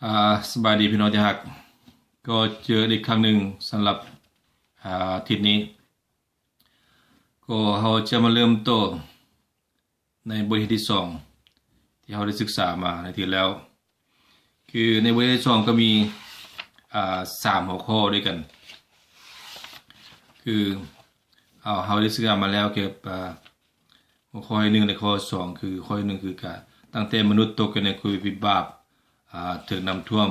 ອາ ສະບາຍດີພີ່ນ້ອງທີ່ຮັກ, ກໍເຈີກັນອີກຄັ້ງໜຶ່ງສຳລັບ ອາ ອາທິດນີ້. ກໍເຮົາຈະມາເລີ່ມຕໍ່ໃນບົດຮຽນທີສອງ ທີ່ເຮົາໄດ້ສຶກສາມາໃນອາທິດແລ້ວ. ຄືໃນບົດຮຽນທີສອງກໍມີ ອາ ສາມຫົວຂໍ້ດ້ວຍກັນ. ຄື ເຮົາ ເຮົາໄດ້ສຶກສາມາແລ້ວກ່ຽວກັບ ອາ ຫົວຂໍ້ທີໜຶ່ງ ແລະ ຂໍ້ທີສອງ. ຄືຂໍ້ທີໜຶ່ງ ຄືການ ຕັ້ງແຕ່ມະນຸດຕົກຢູ່ໃນຄວາມຜິດບາບ ອາ ຖືກນ້ຳຖ້ວມ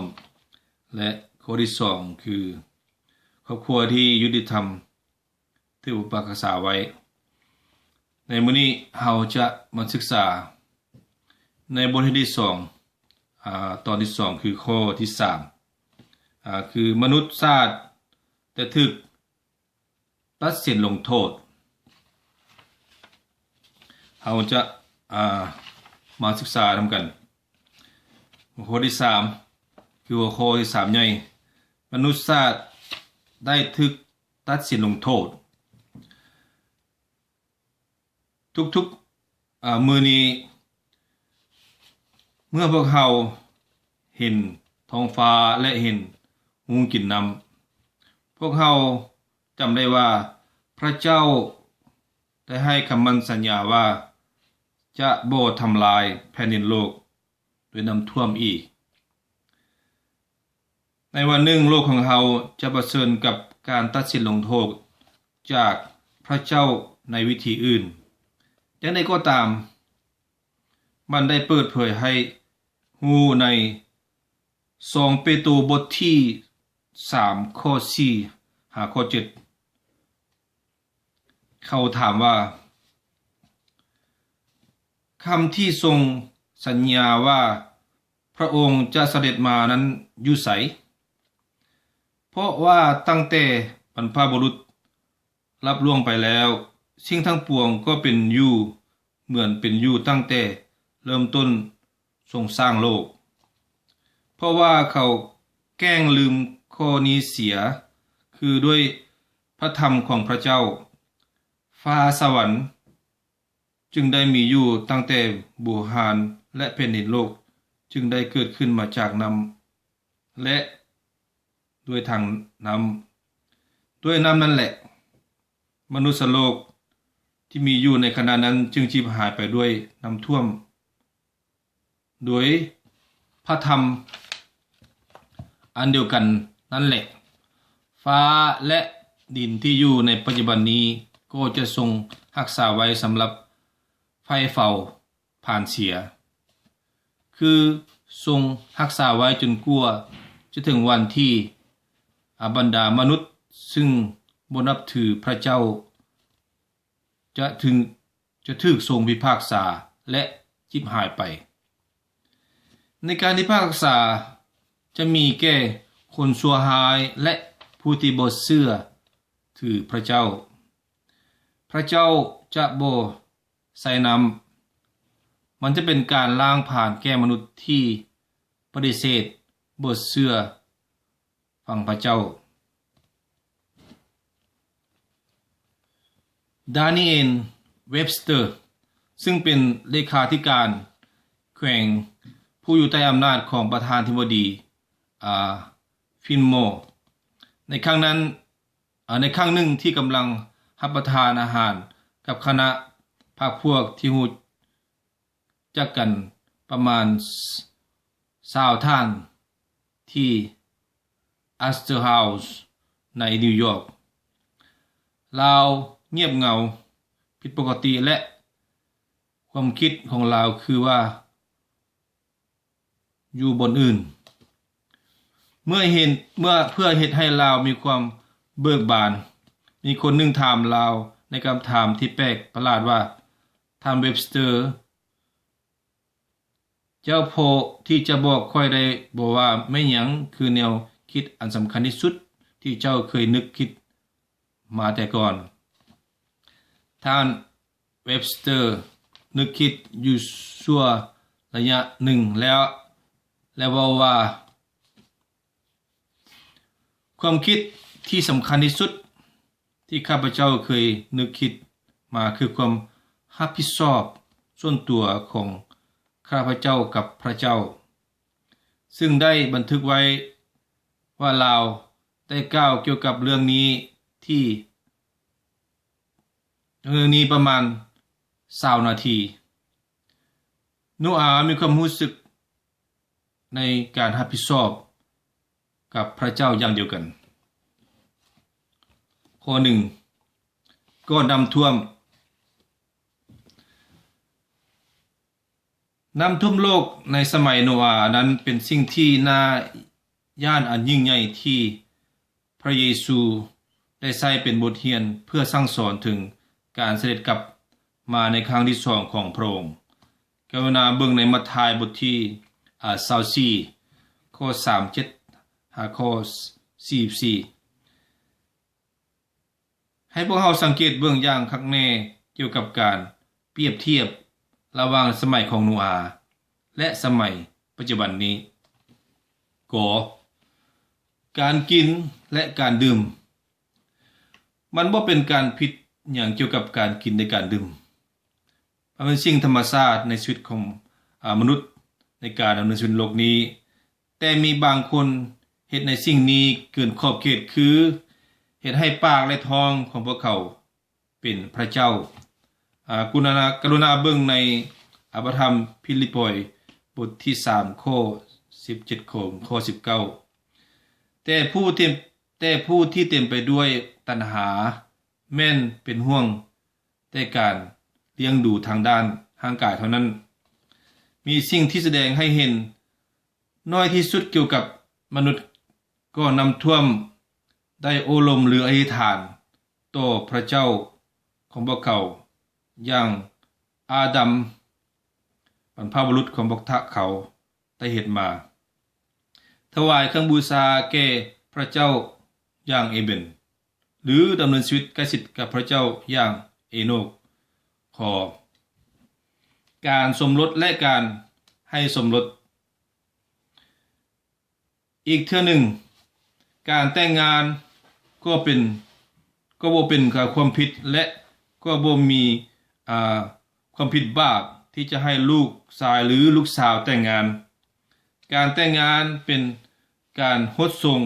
ແລະ ຂໍ້ທີສອງ ຄືຄອບຄົວທີ່ຍຸຕິທຳຖືກປົກປັກຮັກສາໄວ້. ໃນມື້ນີ້ເຮົາຈະມາສຶກສາໃນບົດຮຽນທີສອງ ອາ ຕອນທີສອງ ຄືຂໍ້ທີສາມ ອາ ຄືມະນຸດຊາດໄດ້ຖືກ ຕັດສິນລົງໂທດ. ເຮົາຈະ ອາ ມາສຶກສານຳກັນ. ຫົວຂໍ້ທີສາມ ຄືຫົວຂໍ້ທີສາມໃຫຍ່, ມະນຸດຊາດໄດ້ຖືກຕັດສິນລົງໂທດ. ທຸກໆ ອາ ມື້ນີ້ ເມື່ອພວກເຮົາເຫັນທ້ອງຟ້າ ແລະ ເຫັນງູກິນນ້ຳ, ພວກເຮົາຈຳໄດ້ວ່າພະເຈົ້າໄດ້ໃຫ້ຄຳໝັ້ນສັນຍາວ່າຈະບໍ່ທຳລາຍແຜ່ນດິນໂລກດ້ວຍນ້ຳຖ້ວມອີກ. ໃນວັນໜຶ່ງ ໂລກຂອງເຮົາຈະປະເຊີນກັບການຕັດສິນລົງໂທດຈາກພະເຈົ້າໃນວິທີອື່ນ. ຢ່າງໃດກໍຕາມ, ມັນໄດ້ເປີດເຜີຍໃຫ້ຮູ້ໃນສອງເປໂຕບົດທີສາມ ຂໍ້ສີ່ຫາຂໍ້ເຈັດ. ເຂົາຖາມວ່າ ຄຳທີ່ຊົງສັນຍາວ່າພະອົງຈະສະເດັດມານັ້ນຢູ່ໃສ? ເພາະວ່າຕັ້ງແຕ່ບັນພະບຸລຸດລັບລ່ວງໄປແລ້ວ, ສິ່ງທັງປວງກໍເປັນຢູ່ເໝືອນເປັນຢູ່ຕັ້ງແຕ່ເລີ່ມຕົ້ນຊົງສ້າງໂລກ. ເພາະວ່າເຂົາແກ້ງລືມຂໍ້ນີ້ເສຍ, ຄືດ້ວຍພະທຳຂອງພະເຈົ້າ, ຟ້າສະຫວັນຈຶ່ງໄດ້ມີຢູ່ຕັ້ງແຕ່ບູຮານ ແລະ ແຜ່ນດິນໂລກຈຶ່ງໄດ້ເກີດຂຶ້ນມາຈາກນ້ຳ ແລະ ດ້ວຍທາງນ້ຳ. ດ້ວຍນ້ຳນັ້ນແຫຼະ, ມະນຸດສະໂລກທີ່ມີຢູ່ໃນຂະນະນັ້ນຈຶ່ງຈິບຫາຍໄປດ້ວຍນ້ຳຖ້ວມ. ໂດຍພະທຳອັນດຽວກັນນັ້ນແຫຼະ, ຟ້າ ແລະ ດິນທີ່ຢູ່ໃນປັດຈຸບັນນີ້ກໍຈະຊົງຮັກສາໄວ້ສຳລັບໄຟເຝົ້າຜ່ານເສຍ, ຄືຊົງຮັກສາໄວ້ຈົນກວ່າຈະເຖິງວັນທີ່ ອາ ບັນດາມະນຸດຊຶ່ງບໍ່ນັບຖືພະເຈົ້າ ຈະຖືກ ຈະຖືກຊົງພິພາກສາ ແລະ ຈິບຫາຍໄປ. ໃນການພິພາກສາຈະມີແກ່ຄົນຊົ່ວຮ້າຍ ແລະ ຜູ້ທີ່ບໍ່ເຊື່ອຖືພະເຈົ້າ. ພະເຈົ້າຈະບໍ່ໃສ່ນ້ຳ. ມັນຈະເປັນການລ້າງຜານແກ່ມະນຸດທີ່ປະຕິເສດ, ບໍ່ເຊື່ອ ຟັງພະເຈົ້າ. ດານີເອນ ເວັບສະເຕີ ຊຶ່ງເປັນເລຂາທິການແຂວງ ຜູ້ຢູ່ໃຕ້ອຳນາດຂອງປະທານທິບໍດີ ອາ ຟິນມໍ ໃນຄັ້ງນັ້ນ ອາ ໃນຄັ້ງໜຶ່ງທີ່ກຳລັງຮັບປະທານອາຫານກັບຄະນະພັກພວກທີ່ຮູ້ ຈັກກັນປະມານຊາວທ່ານທີ່ Astor House ໃນນິວຢອກ. ລາວງຽບເຫງົາ, ຜິດປົກກະຕິ ແລະ ຄວາມຄິດຂອງລາວຄືວ່າຢູ່ບ່ອນອື່ນ. ເມື່ອເຫັນ ເມື່ອ ເພື່ອເຮັດໃຫ້ລາວມີຄວາມເບີກບານ, ມີຄົນໜຶ່ງຖາມລາວໃນຄຳຖາມທີ່ແປກປະຫຼາດວ່າ, ທ່ານ ເວັບສະເຕີ, ເຈົ້າພໍທີ່ຈະບອກຂ້ອຍໄດ້ບໍ່ວ່າແມ່ນຫຍັງຄືແນວຄິດອັນສຳຄັນທີ່ສຸດທີ່ເຈົ້າເຄີຍນຶກຄິດມາແຕ່ກ່ອນ? ທ່ານ ເວັບສະເຕີ ນຶກຄິດຢູ່ຊົ່ວໄລຍະໜຶ່ງແລ້ວ ແລະ ເວົ້າວ່າ, ຄວາມຄິດທີ່ສຳຄັນທີ່ສຸດທີ່ຂ້າພະເຈົ້າເຄີຍນຶກຄິດມາຄືຄວາມຮັບຜິດຊອບສ່ວນຕົວຂອງຂ້າພະເຈົ້າກັບພະເຈົ້າ. ຊຶ່ງໄດ້ບັນທຶກໄວ້ວ່າລາວໄດ້ກ່າວກ່ຽວກັບເລື່ອງນີ້ທີ່ ເລື່ອງນີ້ປະມານຊາວນາທີ. ໂນອາມີຄວາມຮູ້ສຶກໃນການຮັບຜິດຊອບກັບພະເຈົ້າຢ່າງດຽວກັນ. ຂໍ້ໜຶ່ງ ກໍນ້ຳຖ້ວມ. ນ້ຳຖ້ວມໂລກໃນສະໄໝໂນອານັ້ນເປັນສິ່ງທີ່ໜ້າຢ້ານອັນຍິ່ງໃຫຍ່ທີ່ພະເຢຊູໄດ້ໃຊ້ເປັນບົດຮຽນເພື່ອສັ່ງສອນເຖິງການສະເດັດກັບມາໃນຄັ້ງທີສອງຂອງພະອົງ. ກະລຸນາເບິ່ງໃນມັດທາຍບົດທີ ອາ ຊາວສີ່ ຂໍ້ສາມສິບເຈັດ ຫາຂໍ້ສີ່ສິບສີ່. ໃຫ້ພວກເຮົາສັງເກດເບິ່ງຢ່າງຄັກແນ່ກ່ຽວກັບການປຽບທຽບລະຫວ່າງສະໄໝຂອງໂນອາ ແລະ ສະໄໝປັດຈຸບັນນີ້. ກ ການກິນ ແລະ ການດື່ມ. ມັນບໍ່ເປັນການຜິດຫຍັງກ່ຽວກັບການກິນ ແລະ ການດື່ມ. ມັນເປັນສິ່ງທຳມະຊາດໃນຊີວິດຂອງ ອາ ມະນຸດໃນການດຳເນີນຊີວິດໂລກນີ້. ແຕ່ມີບາງຄົນເຮັດໃນສິ່ງນີ້ເກີນຂອບເຂດ ຄືເຮັດໃຫ້ປາກ ແລະ ທ້ອງຂອງພວກເຂົາເປັນພະເຈົ້າ. ອາ ກະລຸນາ ກະລຸນາເບິ່ງໃນ ອາ ພະທຳຟີລິບປອຍ ບົດທີສາມ ຂໍ້ສິບເຈັດ ຂອງຂໍ້ສິບເກົ້າ. ແຕ່ຜູ້ທີ່ ແຕ່ຜູ້ທີ່ເຕັມໄປດ້ວຍຕັນຫາແມ່ນເປັນຫ່ວງ ແຕ່ການລ້ຽງດູທາງດ້ານຮ່າງກາຍເທົ່ານັ້ນ. ມີສິ່ງທີ່ສະແດງໃຫ້ເຫັນໜ້ອຍທີ່ສຸດກ່ຽວກັບມະນຸດ ກໍນ້ຳຖ້ວມໄດ້ໂອ້ລົມ ຫຼື ອະທິຖານຕໍ່ພະເຈົ້າຂອງພວກເຂົາ ຢ່າງອາດຳ ບັນພະບຸລຸດຂອງພວກເຂົາ ໄດ້ເຮັດມາ, ຖວາຍເຄື່ອງບູຊາແກ່ພະເຈົ້າຢ່າງເອເບນ ຫຼື ດຳເນີນຊີວິດໃກ້ຊິດກັບພະເຈົ້າຢ່າງເອໂນກ. ຂໍ ການສົມລົດ ແລະ ການໃຫ້ສົມລົດ. ອີກເທື່ອໜຶ່ງ, ການແຕ່ງງານກໍເປັນ, ກໍບໍ່ເປັນຄວາມຜິດ ແລະ ກໍບໍ່ມີ, ອາ, ຄວາມຜິດບາບທີ່ຈະໃຫ້ລູກຊາຍ ຫຼື ລູກສາວແຕ່ງງານ. ການແຕ່ງງານເປັນການຫົດສົ່ງ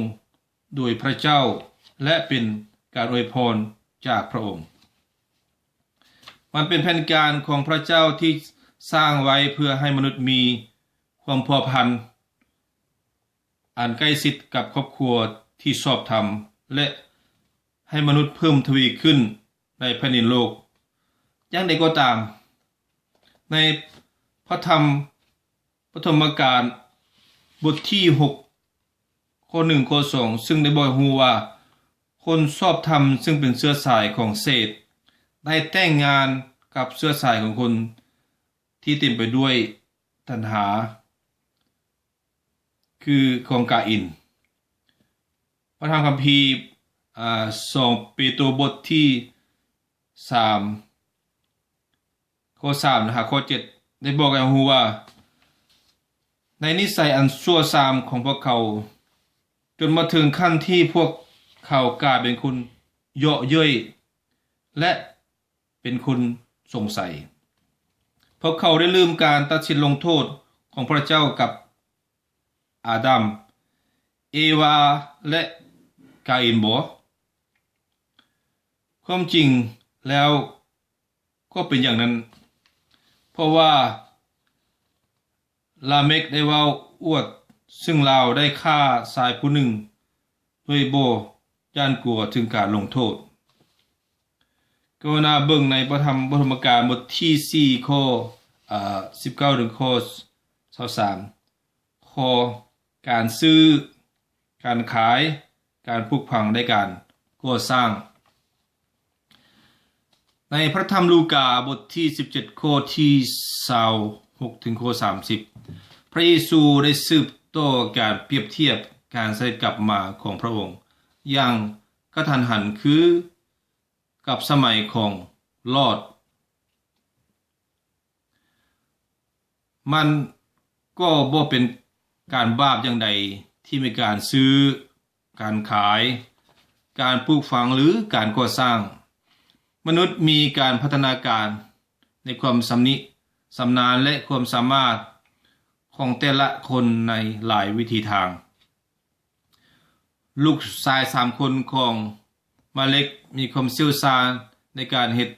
ໂດຍພະເຈົ້າ ແລະ ເປັນການອວຍພອນຈາກພະອົງ. ມັນເປັນແຜນການຂອງພະເຈົ້າທີ່ສ້າງໄວ້ເພື່ອໃຫ້ມະນຸດມີຄວາມພົວພັນ ອັນໃກ້ຊິດກັບຄອບຄົວທີ່ຊອບທຳ ແລະ ໃຫ້ມະນຸດເພີ່ມທະວີຂຶ້ນໃນແຜ່ນດິນໂລກ. ຢ່າງໃດກໍຕາມ, ໃນພະທຳປະຖົມມະການບົດທີຫົກ ຂໍ້ໜຶ່ງ ຂໍ້ສອງ ຊຶ່ງໄດ້ບອກໃຫ້ຮູ້ວ່າ ຄົນຊອບທຳ ຊຶ່ງເປັນເຊື້ອສາຍຂອງເສດ ໄດ້ແຕ່ງງານກັບເຊື້ອສາຍຂອງຄົນທີ່ເຕັມໄປດ້ວຍຕັນຫາ ຄືຂອງກາອິນ. ພະທຳຄຳພີ, ອາ, ສອງເປໂຕ ບົດທີສາມ ຂໍ້ສາມ ຫາ ຂໍ້ເຈັດ ໄດ້ບອກໃຫ້ເຮົາຮູ້ວ່າ ໃນນິໄສອັນຊົ່ວຊາມຂອງພວກເຂົາ, ຈົນມາເຖິງຂັ້ນທີ່ພວກເຂົາກາຍເປັນຄົນເຍາະເຍີ້ຍ ແລະ ເປັນຄົນສົງໄສ. ພວກເຂົາໄດ້ລືມການຕັດສິນລົງໂທດຂອງພະເຈົ້າກັບອາດຳ, ເອວາ ແລະ ກາອິນບໍ? ຄວາມຈິງແລ້ວກໍເປັນຢ່າງນັ້ນ, ເພາະວ່າ ລາເມັກໄດ້ເວົ້າອວດ, ຊຶ່ງລາວໄດ້ຂ້າຊາຍຜູ້ໜຶ່ງໂດຍບໍ່ຢ້ານກົວເຖິງການລົງໂທດ. ກະລຸນາເບິ່ງໃນພະທຳປະຖົມມະການບົດທີສີ່ ຂໍ້ ອາ ສິບເກົ້າ ເຖິງຂໍ້ຊາວສາມ. ຂໍ້ ການຊື້, ການຂາຍ, ການປູກຝັງ ແລະ ການກໍ່ສ້າງ. ໃນພະທຳລູກາບົດທີສິບເຈັດ ຂໍ້ທີຊາວຫົກ ເຖິງຂໍ້ສາມສິບ ພະເຢຊູໄດ້ສືບຕໍ່ການປຽບທຽບການສະເດັດກັບມາຂອງພະອົງຢ່າງກະທັນຫັນ ຄືກັບສະໄໝຂອງລອດ. ມັນກໍບໍ່ເປັນການບາບຢ່າງໃດທີ່ມີການຊື້, ການຂາຍ, ການປູກຝັງ ຫຼື ການກໍ່ສ້າງ. ມະນຸດມີການພັດທະນາການໃນຄວາມຊຳນິຊຳນານ ແລະ ຄວາມສາມາດ ຂອງແຕ່ລະຄົນໃນຫຼາຍວິທີທາງ. ລູກຊາຍສາມຄົນຂອງມາເລັກມີຄວາມຊ່ຽວຊານໃນການເຮັດ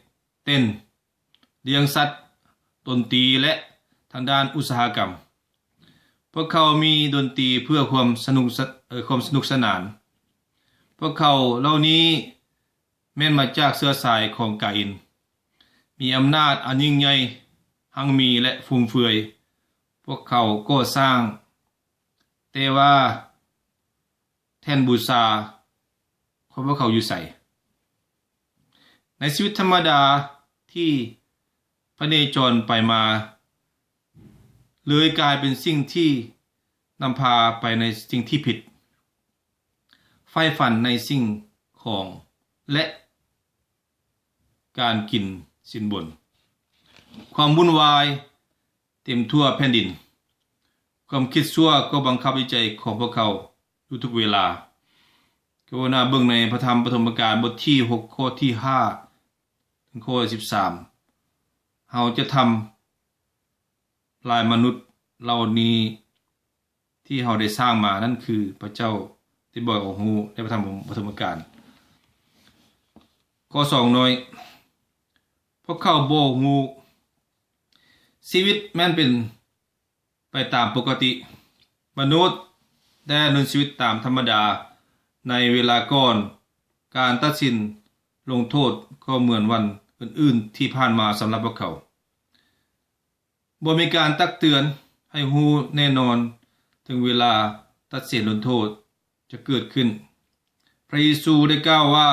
ເຕັນ, ລ້ຽງສັດ, ດົນຕີ ແລະ ທາງດ້ານອຸດສາຫະກຳ. ພວກເຂົາມີດົນຕີເພື່ອຄວາມສະໜຸກສະ ເອີ ຄວາມສະໜຸກສະໜານ. ພວກເຂົາເຫຼົ່ານີ້ແມ່ນມາຈາກເຊື້ອສາຍຂອງກາອິນ, ມີອຳນາດອັນຍິ່ງໃຫຍ່, ຮັ່ງມີ ແລະ ຟຸມເຟືອຍ. ພວກເຂົາກໍ່ສ້າງ, ແຕ່ວ່າແທ່ນບູຊາຂອງພວກເຂົາຢູ່ໃສ? ໃນຊີວິດທຳມະດາທີ່ພະເນຈອນໄປມາ ເລີຍກາຍເປັນສິ່ງທີ່ນຳພາໄປໃນສິ່ງທີ່ຜິດ, ໃຝ່ຝັນໃນສິ່ງຂອງ ແລະ ການກິນສິນບົນ. ຄວາມວຸ່ນວາຍເຕັມທົ່ວແຜ່ນດິນ. ຄວາມຄິດຊົ່ວກໍບັງຄັບຈິດໃຈຂອງພວກເຂົາຢູ່ທຸກເວລາ. ກະໂລນາເບິ່ງໃນພະທຳປະຖົມມະການ ບົດທີຫົກ ຂໍ້ທີຫ້າ ເຖິງຂໍ້ສິບສາມ. ເຮົາຈະທຳລາຍມະນຸດເຫຼົ່ານີ້ ທີ່ເຮົາໄດ້ສ້າງມານັ້ນຄືພະເຈົ້າໄດ້ບອກໃຫ້ເຮົາຮູ້ໃນພະທຳປະຖົມມະການ. ຂໍ້ສອງໜ່ວຍ, ພວກເຂົາບໍ່ຮູ້. ຊີວິດແມ່ນເປັນໄປຕາມປົກກະຕິ. ມະນຸດໄດ້ດຳເນີນຊີວິດຕາມທຳມະດາໃນເວລາກ່ອນການຕັດສິນລົງໂທດ ກໍເໝືອນວັນອື່ນໆທີ່ຜ່ານມາສຳລັບພວກເຂົາ. ບໍ່ມີການຕັກເຕືອນໃຫ້ຮູ້ແນ່ນອນເຖິງເວລາຕັດສິນລົງໂທດຈະເກີດຂຶ້ນ. ພະເຢຊູໄດ້ກ່າວວ່າ,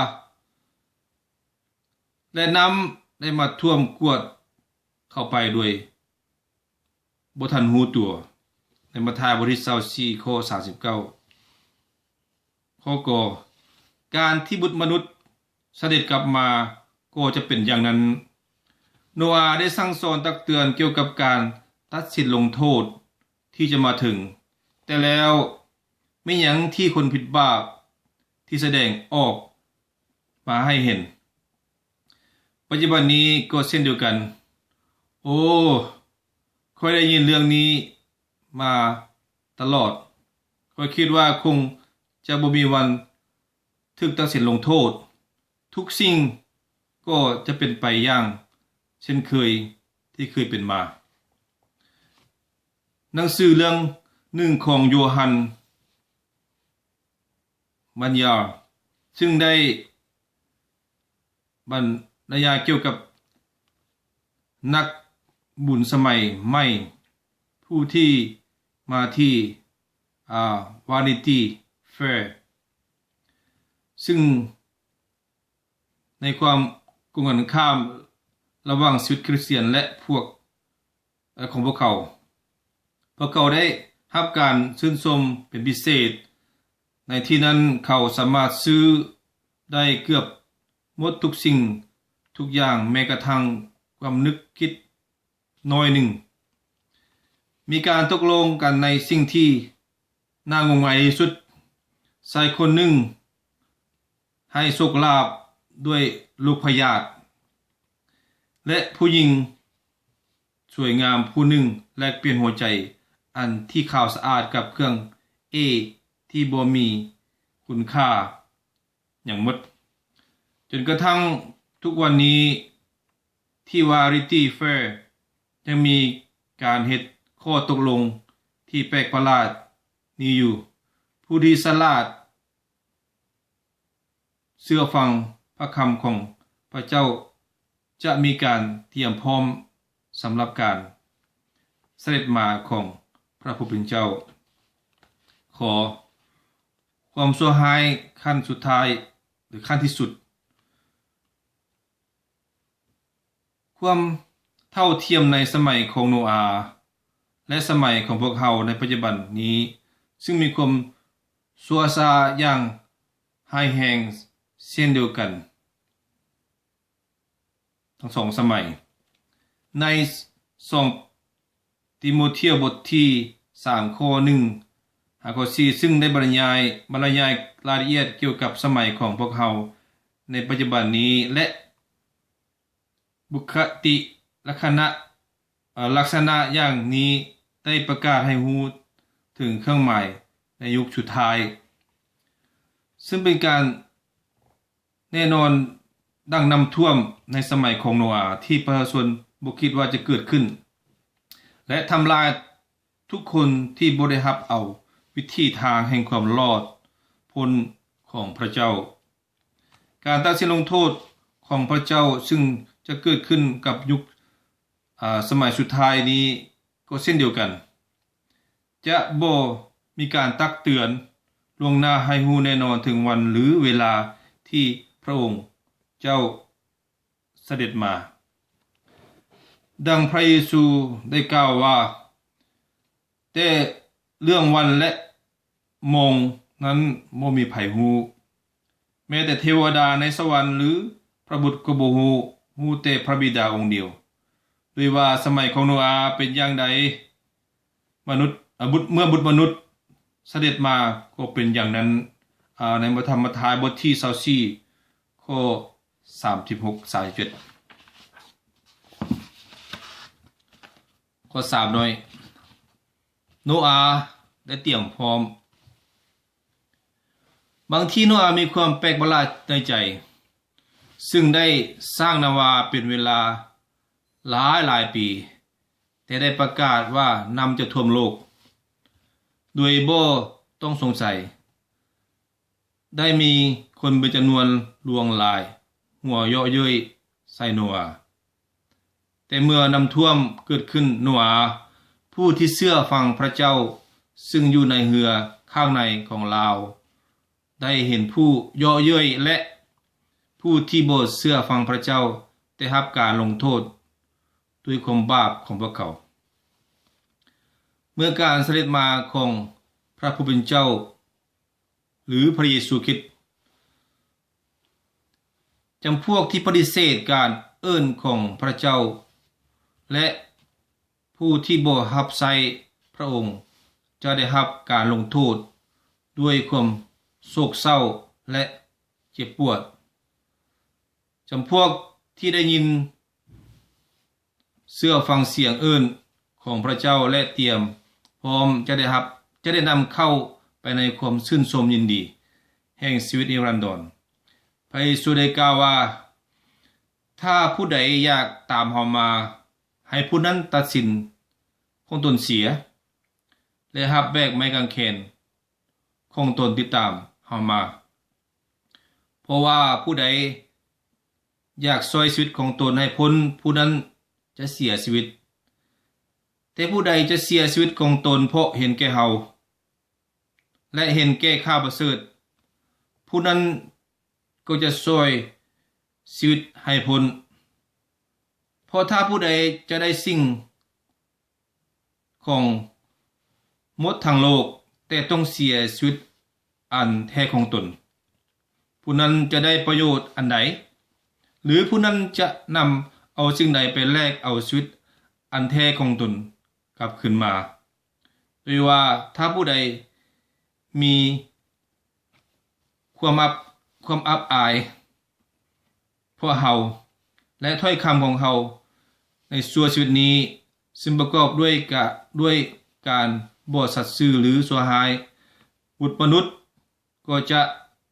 ແລະ ນ້ຳໄດ້ມາຖ້ວມກວດເຂົ້າໄປໂດຍບໍ່ທັນຮູ້ຕົວ. ໃນມາທາຍ ບົດທີຊາວສີ່ ຂໍ້ສາມສິບເກົ້າ. ຂໍ້ ກ, ການທີ່ບຸດມະນຸດສະເດັດກັບມາກໍຈະເປັນຢ່າງນັ້ນ. ໂນອາໄດ້ສັ່ງສອນຕັກເຕືອນກ່ຽວກັບການຕັດສິນລົງໂທດທີ່ຈະມາເຖິງ, ແຕ່ແລ້ວແມ່ນຫຍັງທີ່ຄົນຜິດບາບທີ່ສະແດງອອກມາໃຫ້ເຫັນ? ປັດຈຸບັນນີ້ກໍເຊັ່ນດຽວກັນ. ໂອ້, ຂ້ອຍໄດ້ຍິນເລື່ອງນີ້ມາຕະຫຼອດ. ຂ້ອຍຄິດວ່າຄົງຈະບໍ່ມີວັນຖືກຕັດສິນລົງໂທດ. ທຸກສິ່ງກໍຈະເປັນໄປຢ່າງເຊັ່ນເຄີຍທີ່ເຄີຍເປັນມາ. ໜັງສືເລື່ອງໜຶ່ງຂອງໂຢຮັນ ບັນຍາ ຊຶ່ງໄດ້ບັນລະຍາຍກ່ຽວກັບນັກບຸນສະໄໝໃໝ່ຜູ້ທີ່ມາທີ່ ອາ Vanity Fair ຊຶ່ງ ໃນຄວາມກົງກັນຂ້າມລະຫວ່າງຊີວິດຄຣິສຕຽນ ແລະ ພວກ ຂອງພວກເຂົາ. ພວກເຂົາໄດ້ຮັບການຊື່ນຊົມເປັນພິເສດ. ໃນທີ່ນັ້ນເຂົາສາມາດຊື້ໄດ້ເກືອບໝົດທຸກສິ່ງທຸກຢ່າງ, ແມ້ກະທັ້ງຄວາມນຶກຄິດ ໜ້ອຍໜຶ່ງ. ມີການຕົກລົງກັນໃນສິ່ງທີ່ໜ້າງົມງາຍທີ່ສຸດ. ຊາຍຄົນໜຶ່ງໃຫ້ໂຊກລາບດ້ວຍລູກພະຍາດ ແລະ ຜູ້ຍິງສວຍງາມຜູ້ໜຶ່ງແລກປ່ຽນຫົວໃຈອັນທີ່ຂາວສະອາດກັບເຄື່ອງເອທີ່ບໍ່ມີຄຸນຄ່າ ຫຍັງໝົດ. ຈົນກະທັ້ງທຸກວັນນີ້ ທີ່ Vanity Fair ຍັງມີການເຮັດຂໍ້ຕົກລົງທີ່ແປກປະຫຼາດນີ້ຢູ່. ຜູ້ທີ່ສະຫຼາດເຊື່ອຟັງພະຄຳຂອງພະເຈົ້າ ຈະມີການຕຽມພ້ອມສຳລັບການສະເດັດມາຂອງພະຜູ້ເປັນເຈົ້າ. ຂໍ ຄວາມຊົ່ວຮ້າຍຂັ້ນສຸດທ້າຍ ຫຼື ຂັ້ນທີ່ສຸດ. ຄວາມເທົ່າທຽມໃນສະໄໝຂອງໂນອາ ແລະ ສະໄໝຂອງພວກເຮົາໃນປັດຈຸບັນນີ້ ຊຶ່ງມີຄວາມຊົ່ວຊ້າຢ່າງຮ້າຍແຮງເຊັ່ນດຽວກັນ. ທັງສອງສະໄໝ. ໃນສອງຕີໂມທຽວບົດທີສາມ ຂໍ້ໜຶ່ງຫາຂໍ້ສີ່ ຊຶ່ງໄດ້ບັນລະຍາຍ ບັນລະຍາຍລາຍລະອຽດກ່ຽວກັບສະໄໝຂອງພວກເຮົາໃນປັດຈຸບັນນີ້ ແລະ ບຸກຄະຕິລັກຂະນະ ເອີ ລັກສະນະຢ່າງນີ້ ໄດ້ປະກາດໃຫ້ຮູ້ເຖິງເຄື່ອງໝາຍໃນຍຸກສຸດທ້າຍ, ເຊິ່ງເປັນການແນ່ນອນດັ່ງນ້ຳຖ້ວມໃນສະໄໝຂອງໂນອາ ທີ່ປະຊາຊົນບໍ່ຄິດວ່າຈະເກີດຂຶ້ນ ແລະ ທຳລາຍທຸກຄົນທີ່ບໍ່ໄດ້ຮັບເອົາວິທີທາງແຫ່ງຄວາມລອດພົ້ນຂອງພະເຈົ້າ. ການຕັດສິນລົງໂທດຂອງພະເຈົ້າເຊິ່ງຈະເກີດຂຶ້ນກັບຍຸກ ອາ ສະໄໝສຸດທ້າຍນີ້ກໍເຊັ່ນດຽວກັນ ຈະບໍ່ມີການຕັກເຕືອນລ່ວງໜ້າໃຫ້ຮູ້ແນ່ນອນເຖິງວັນ ຫຼື ເວລາທີ່ພະອົງເຈົ້າສະເດັດມາ. ດັ່ງພະເຢຊູໄດ້ກ່າວວ່າ, ແຕ່ເລື່ອງວັນ ແລະ ໂມງນັ້ນບໍ່ມີໃຜຮູ້, ແມ້ແຕ່ເທວະດາໃນສະຫວັນ ຫຼື ພະບຸດກໍບໍ່ຮູ້, ຮູ້ແຕ່ພະບິດາອົງດຽວ. ດ້ວຍວ່າສະໄໝຂອງໂນອາເປັນຢ່າງໃດ, ມະນຸດ, ອາ ບຸດ, ເມື່ອບຸດມະນຸດສະເດັດມາກໍເປັນຢ່າງນັ້ນ. ອາ ໃນພະທຳມະທາຍບົດທີຊາວສີ່ ຂໍ້ສາມສິບຫົກ ສາມສິບເຈັດ. ຂໍ້ສາມໜ້ອຍ, ໂນອາໄດ້ຕຽມພ້ອມ. ບາງທີໂນອາມີຄວາມແປກປະຫຼາດໃນໃຈ, ເຊິ່ງໄດ້ສ້າງນາວາເປັນເວລາຫຼາຍໆປີ, ແຕ່ໄດ້ປະກາດວ່ານ້ຳຈະຖ້ວມໂລກໂດຍບໍ່ຕ້ອງສົງໄສ. ໄດ້ມີຄົນເປັນຈຳນວນຫຼວງຫຼາຍຫົວເຍາະເຍີ້ຍໃສ່ໂນອາ. ແຕ່ເມື່ອນ້ຳຖ້ວມເກີດຂຶ້ນ, ໂນອາ ຜູ້ທີ່ເຊື່ອຟັງພະເຈົ້າ ຊຶ່ງຢູ່ໃນເຮືອຂ້າງໃນຂອງລາວ ໄດ້ເຫັນຜູ້ເຍາະເຍີ້ຍ ແລະ ຜູ້ທີ່ບໍ່ເຊື່ອຟັງພະເຈົ້າໄດ້ຮັບການລົງໂທດດ້ວຍຄວາມບາບຂອງພວກເຂົາ. ເມື່ອການສະເດັດມາຂອງພະຜູ້ເປັນເຈົ້າ ຫຼື ພະເຢຊູຄຣິດ, ຈຳພວກທີ່ປະຕິເສດການເອີ້ນຂອງພະເຈົ້າ ແລະ ຜູ້ທີ່ບໍ່ຮັບໃຊ້ພະອົງ ຈະໄດ້ຮັບການລົງໂທດດ້ວຍຄວາມໂສກເສົ້າ ແລະ ເຈັບປວດ. ຈຳພວກທີ່ໄດ້ຍິນ ເຊື່ອຟັງສຽງເອີ້ນຂອງພະເຈົ້າ ແລະ ຕຽມພ້ອມຈະໄດ້ຮັບ, ຈະໄດ້ນຳເຂົ້າໄປໃນຄວາມຊື່ນຊົມຍິນດີແຫ່ງຊີວິດນິລັນດອນ. ພະເຢຊູໄດ້ກ່າວວ່າ, ຖ້າຜູ້ໃດຢາກຕາມເຮົາມາ, ໃຫ້ຜູ້ນັ້ນຕັດສິນຂອງຕົນເສຍ ແລະ ຮັບແບກໄມ້ກາງແຂນຂອງຕົນຕິດຕາມເຮົາມາ. ເພາະວ່າຜູ້ໃດຢາກຊ່ອຍຊີວິດຂອງຕົນໃຫ້ພົ້ນ, ຜູ້ນັ້ນຈະເສຍຊີວິດ. ແຕ່ຜູ້ໃດຈະເສຍຊີວິດຂອງຕົນເພາະເຫັນແກ່ເຮົາ ແລະ ເຫັນແກ່ຂ່າວປະເສີດ, ຜູ້ນັ້ນກໍຈະຊ່ອຍຊີວິດໃຫ້ພົ້ນ. ເພາະຖ້າຜູ້ໃດຈະໄດ້ສິ່ງ ຂອງໝົດທັງໂລກ, ແຕ່ຕ້ອງເສຍຊີວິດອັນແທ້ຂອງຕົນ, ຜູ້ນັ້ນຈະໄດ້ປະໂຫຍດອັນໃດ? ຫຼື ຜູ້ນັ້ນຈະນຳເອົາສິ່ງໃດໄປແລກເອົາຊີວິດອັນແທ້ຂອງຕົນກັບຄືນມາ? ໂດຍວ່າຖ້າຜູ້ໃດມີຄວາມອັບ, ຄວາມອັບອາຍ ພວກເຮົາ ແລະ ຖ້ອຍຄຳຂອງເຮົາໃນຊົ່ວຊີວິດນີ້ ຊຶ່ງປະກອບດ້ວຍກະ, ດ້ວຍການບໍ່ສັດຊື່ ຫຼື ຊົ່ວຮ້າຍ, ບຸດມະນຸດກໍຈະ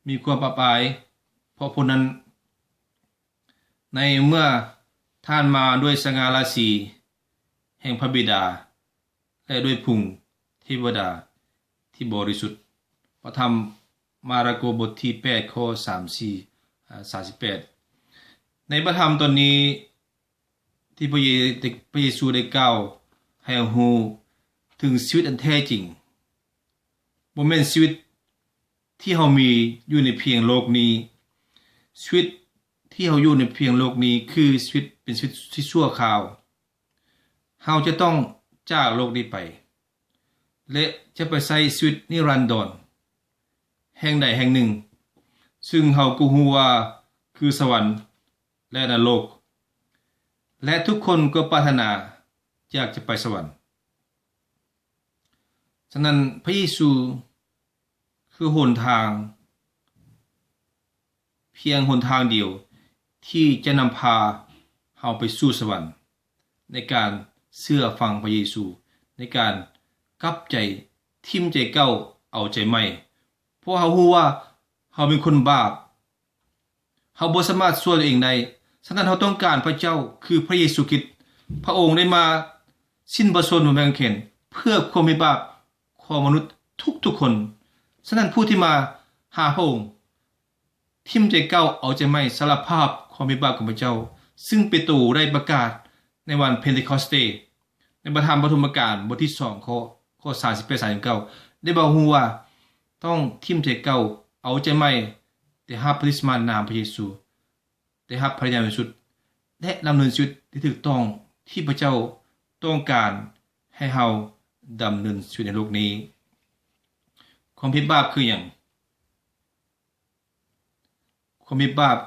ມີຄວາມອັບອາຍເພາະຜູ້ນັ້ນ. ໃນເມື່ອທ່ານມາດ້ວຍສະຫງ່າລາສີແຫ່ງພະບິດາ ແລະ ດ້ວຍຝູງເທວະດາທີ່ບໍລິສຸດ. ພະທຳມາລະໂກບົດທີແປດ ຂໍ້ສາມສິບສີ່ ອາ ສາມສິບແປດ. ໃນພະທຳຕອນນີ້ທີ່ພະເຢ, ພະເຢຊູໄດ້ກ່າວໃຫ້ເຮົາຮູ້ເຖິງຊີວິດອັນແທ້ຈິງ, ບໍ່ແມ່ນຊີວິດທີ່ເຮົາມີຢູ່ໃນພຽງໂລກນີ້. ຊີວິດທີ່ເຮົາຢູ່ໃນພຽງໂລກນີ້ຄືຊີວິດ, ເປັນຊີວິດທີ່ຊົ່ວຄາວ. ເຮົາຈະຕ້ອງຈາກໂລກນີ້ໄປ ແລະ ຈະໄປໃຊ້ຊີວິດນິລັນດອນແຫ່ງໃດແຫ່ງໜຶ່ງ, ຊຶ່ງເຮົາກໍຮູ້ວ່າຄືສະຫວັນ ແລະ ນະລົກ, ແລະ ທຸກຄົນກໍປາດຖະໜາຢາກຈະໄປສະຫວັນ. ສະນັ້ນ, ພະເຢຊູຄືຫົນທາງ, ພຽງຫົນທາງດຽວທີ່ຈະນຳພາເຮົາໄປສູ່ສະຫວັນ, ໃນການເຊື່ອຟັງພະເຢຊູ, ໃນການກັບໃຈ, ຖິ້ມໃຈເກົ່າ, ເອົາໃຈໃໝ່. ເພາະເຮົາຮູ້ວ່າເຮົາເປັນຄົນບາບ, ເຮົາບໍ່ສາມາດຊ່ວຍຕົວເອງໄດ້. ສະນັ້ນເຮົາຕ້ອງການພະເຈົ້າ, ຄືພະເຢຊູຄຣິດ. ພະອົງໄດ້ມາສິ້ນພະຊົນບົນໄມ້ກາງເຂນ ເພື່ອຄວາມຜິດບາບຂອງມະນຸດທຸກໆຄົນ. ສະນັ້ນຜູ້ທີ່ມາຫາພະອົງ, ຖິ້ມໃຈເກົ່າ, ເອົາໃຈໃໝ່, ສາລະພາບຄວາມຜິດບາບຂອງພະເຈົ້າ, ຊຶ່ງເປໂຕໄດ້ປະກາດໃນວັນເພນເທຄອສເຕ ໃນພະທຳປະຖົມມະການ ບົດທີສອງ ຂໍ້ ຂໍ້ສາມສິບແປດ ສາມສິບເກົ້າ ໄດ້ບອກເຮົາວ່າ ຕ້ອງຖິ້ມໃຈເກົ່າ, ເອົາໃຈໃໝ່, ໄດ້ຮັບບັບຕິສມາໃນນາມພະເຢຊູ, ໄດ້ຮັບພະວິນຍານບໍລິສຸດ ແລະ ດຳເນີນຊີວິດທີ່ຖືກຕ້ອງ ທີ່ພະເຈົ້າຕ້ອງການໃຫ້ເຮົາດຳເນີນຊີວິດໃນໂລກນີ້. ຄວາມຜິດບາບຄືຫຍັງ? ຄວາມຜິດບາບ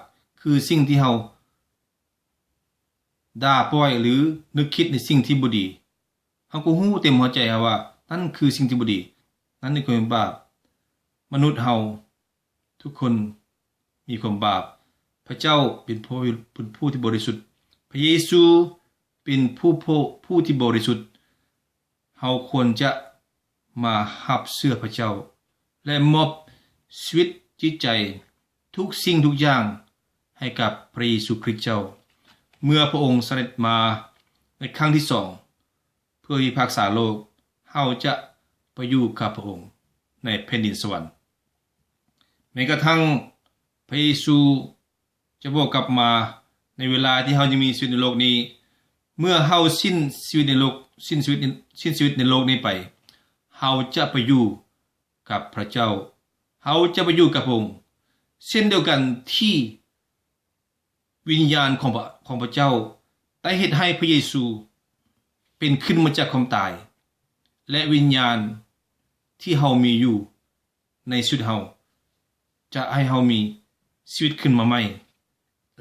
ຄືສິ່ງທີ່ເຮົາດ່າປ່ອຍ ຫຼື ນຶກຄິດໃນສິ່ງທີ່ບໍ່ດີ. ເຮົາກໍຮູ້ເຕັມຫົວໃຈເຮົາວ່ານັ້ນຄືສິ່ງທີ່ບໍ່ດີ, ນັ້ນຄືຄວາມຜິດບາບ. ມະນຸດເຮົາທຸກຄົນມີຄວາມບາບ. ພະເຈົ້າເປັນຜູ້ ເປັນຜູ້ທີ່ບໍລິສຸດ, ພະເຢຊູເປັນຜູ້ ຜູ້ທີ່ບໍລິສຸດ. ເຮົາຄວນຈະມາຮັບເຊື່ອພະເຈົ້າ ແລະ ມອບຊີວິດ, ຈິດໃຈ, ທຸກສິ່ງທຸກຢ່າງໃຫ້ກັບພະເຢຊູຄຣິດເຈົ້າ. ເມື່ອພະອົງສະເດັດມາໃນຄັ້ງທີສອງ ເພື່ອພິພາກສາໂລກ, ເຮົາຈະໄປຢູ່ກັບພະອົງໃນແຜ່ນດິນສະຫວັນ. ແມ້ກະທັ່ງພະເຢຊູ ຈະບໍ່ກັບມາໃນເວລາທີ່ເຮົາຍັງມີຊີວິດໃນໂລກນີ້. ເມື່ອເຮົາສິ້ນຊີວິດໃນໂລກ, ສິ້ນຊີວິດ, ສິ້ນຊີວິດໃນໂລກນີ້ໄປ, ເຮົາຈະໄປຢູ່ກັບພະເຈົ້າ. ເຮົາຈະໄປຢູ່ກັບພະອົງ. ເຊັ່ນດຽວກັນທີ່ວິນຍານຂອງພະ, ຂອງພະເຈົ້າໄດ້ເຮັດໃຫ້ພະເຢຊູເປັນຂຶ້ນມາຈາກຄວາມຕາຍ, ແລະ ວິນຍານທີ່ເຮົາມີຢູ່ ໃນຊີວິດເຮົາ ຈະໃຫ້ເຮົາມີຊີວິດຂຶ້ນມາໃໝ່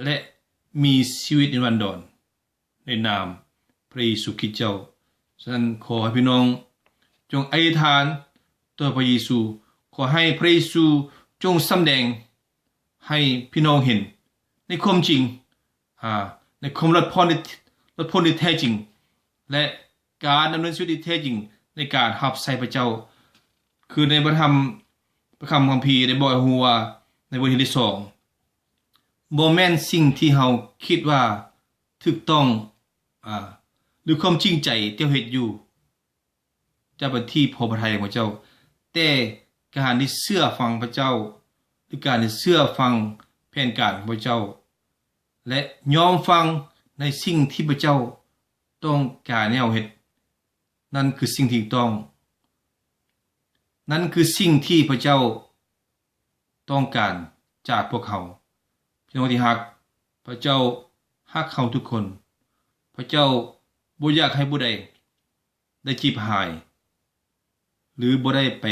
ແລະ ມີຊີວິດນິລັນດອນ ໃນນາມພະເຢຊູຄຣິດເຈົ້າ. ສະນັ້ນ ຂໍໃຫ້ພີ່ນ້ອງຈົ່ງອະທິຖານຕໍ່ພະເຢຊູ, ຂໍໃຫ້ພະເຢຊູຈົ່ງສຳແດງໃຫ້ພີ່ນ້ອງເຫັນໃນຄວາມຈິງ ອາ ໃນຄວາມລອດຜ່ອນທີ່ ລອດພົ້ນທີ່ແທ້ຈິງ ແລະ ການດຳເນີນຊີວິດທີ່ແທ້ຈິງໃນການຮັບໃຊ້ພະເຈົ້າ. ຄືໃນພະທຳ ພະຄຳຄຳພີໄດ້ບອກໃຫ້ຮູ້ວ່າ ໃນບົດທີສອງ ບໍ່ແມ່ນສິ່ງທີ່ເຮົາຄິດວ່າຖືກຕ້ອງ ອາ ຫຼື ຄວາມຈິງໃຈທີ່ເຮົາເຮັດຢູ່ ຈະເປັນທີ່ພໍພະໄທຂອງພະເຈົ້າ, ແຕ່ການທີ່ເຊື່ອຟັງພະເຈົ້າ ຫຼື ການທີ່ເຊື່ອຟັງແຜນການຂອງພະເຈົ້າ ແລະ ຍອມຟັງໃນສິ່ງທີ່ພະເຈົ້າຕ້ອງການໃຫ້ເຮົາເຮັດ, ນັ້ນຄືສິ່ງທີ່ຖືກຕ້ອງ. ນັ້ນຄືສິ່ງທີ່ພະເຈົ້າ ຕ້ອງການຈາກພວກເຮົາ. ພີ່ນ້ອງທີ່ຮັກ, ພະເຈົ້າຮັກເຮົາທຸກຄົນ. ພະເຈົ້າບໍ່ຢາກໃຫ້ຜູ້ໃດໄດ້ຈິບຫາຍ ຫຼື ບໍ່ໄດ້ໄປ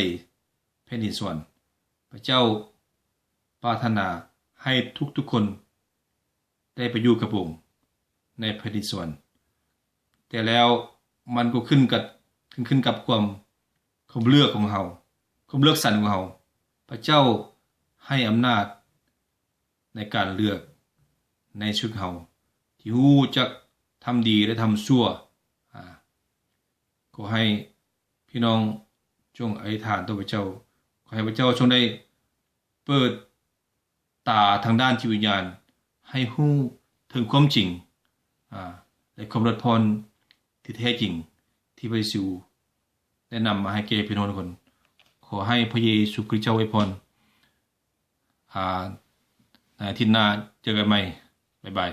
ແຜ່ນດິນສະຫວັນ. ພະເຈົ້າປາດຖະໜາໃຫ້ທຸກໆຄົນໄດ້ໄປຢູ່ກັບພະອົງໃນແຜ່ນດິນສະຫວັນ. ແຕ່ແລ້ວມັນກໍຂຶ້ນກັບ ຂຶ້ນ ຂຶ້ນກັບຄວາມ ຄວາມເລືອກຂອງເຮົາ, ຄວາມເລືອກສັນຂອງເຮົາ. ພະເຈົ້າໃຫ້ອຳນາດໃນການເລືອກໃນຊີວິດເຮົາ ທີ່ຮູ້ຈັກທຳດີ ແລະ ທຳຊົ່ວ. ອາ ຂໍໃຫ້ພີ່ນ້ອງຈົ່ງອະທິຖານຕໍ່ພະເຈົ້າ, ຂໍໃຫ້ພະເຈົ້າຊົງໄດ້ເປີດ ຕາທາງດ້ານຈິດວິນຍານ ໃຫ້ຮູ້ເຖິງຄວາມຈິງ ອາ ແລະ ຄວາມລອດຜ່ອນທີ່ແທ້ຈິງ ທີ່ພະເຢຊູໄດ້ນຳມາໃຫ້ແກ່ພີ່ນ້ອງທຸກຄົນ. ຂໍໃຫ້ພະເຢຊູຄຣິດເຈົ້າອວຍພອນ. ອາ ໃນອາທິດໜ້າເຈີກັນໃໝ່. ບາຍບາຍ.